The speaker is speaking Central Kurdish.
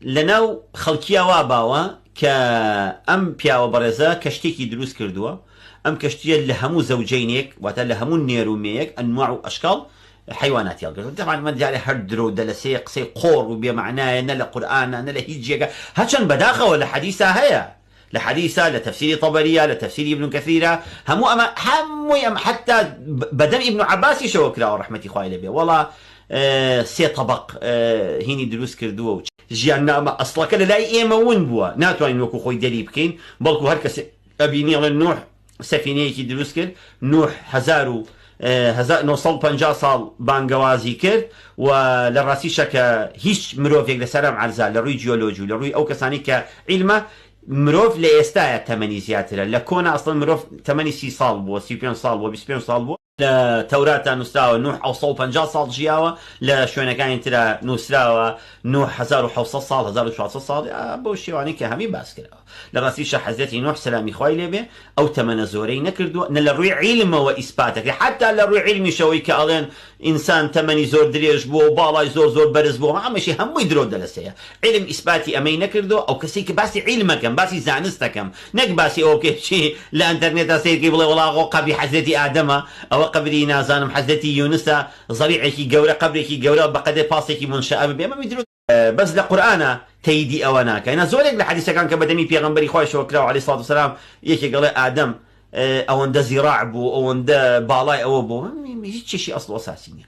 لەناو خەڵکیا وا باوە کە ئەم پیاوە بەڕێزە کەشتیەکی دروست کردووە، ئەم کەشتیە لە هەموو زەوجەینێک واتە لە هەموو نێر و مێیەک ئەنواع و ئەشکاڵ حەیواناتی هەڵگرتووە. تەبعەن ئەمە دیارە هەر درۆ و دەلەسەیە قسەی قۆڕ و بێ مەعنایە نە لە قورئانا نە لە هیچ جێگا هەرچەند بەداخەوە لە حەدیسا هەیە لە حەدیسا لە تەفسیری تەبەریە لە تەفسیری ئیبن کەثیرا هەموو ئەمە هەمووی ئەم حەتا بەدەم ئیبن عەباسیشەوە کراوە ڕەحمەتی خوای لێ بێ وەڵا سێ تەبەق هینی دروست کردووە و ژیاننامە ئەسڵەکە لە لای ئێمە ون بووە ناتوانین وەکو خۆی دەری بکەین بەڵکو هەر کەسێک ئەبینی ئەڵێ نوح سەفینەیەکی دروست کرد نوح 1950 ساڵ بانگەوازی کرد و لە ڕاستیشە کە هیچ مرۆڤێک لەسەر ئەم عەرزا لە ڕووی جیۆلۆجی و لە ڕووی ئەو کەسانی کە عیلمە مرۆڤ لە ئێستایا تەمەنی زیاترە لە کۆنا ئەسڵەن مرۆڤ تەمەنی 30 ساڵ بووە 35 ساڵ بووە 25 ساڵ بووە. لە تەوراتا نووسراوە نوح 750 ساڵ ژیاوە، لە شوێنەکانی ترا نووسراوە نوح 1700 ساڵ 1400 ساڵ بەو شێوانەی کە هەمی باس کراوە. لە ڕاستیشا حەزرەتی نوح سەلامی خوای لێ بێ ئەو تەمەنە زۆرەی نەکردووە نە لە ڕووی عیلمەوە ئیسپات ئەکرێ حەتا لە ڕووی عیلمیشەوەی کە ئەڵێن ئینسان تەمەنی زۆر درێژ بووە و باڵای زۆر زۆر بەرز بووە ئەمەشی هەمووی درۆ دەلەسەیە عیلم ئیسپاتی ئەمەی نەکردووە ئەو کەسەی کە باسی عیلمەکەم باسی زانستەکەم نەک باسی ئەوە بکەی بچی لە ئەنتەرنێتا سەیرکەی بڵێ وەڵا ئەوە قەبری حەزرەتی ئادەمە ئەوە قەبری نازانم حەزرەتی یونسە زەریعێکی گەورە قەبرێکی گەورە بەقەدەر پاسێکی مونشەئە ببێ ئەمە درۆ بەس لە قورئانا تەیدی ئەوە ناکا نا زۆرێک لە حەدیسەکان کە بەدەمی پێغەمبەری خوایشەوە کراوە علیە سڵات وسلام یەکێک ئەڵێ ئادەم ئەوەندە زیڕاع بوو ئەوەندە باڵای ئەوە بوو هیچ چیشی ئەسڵ و ئەساسی نیە.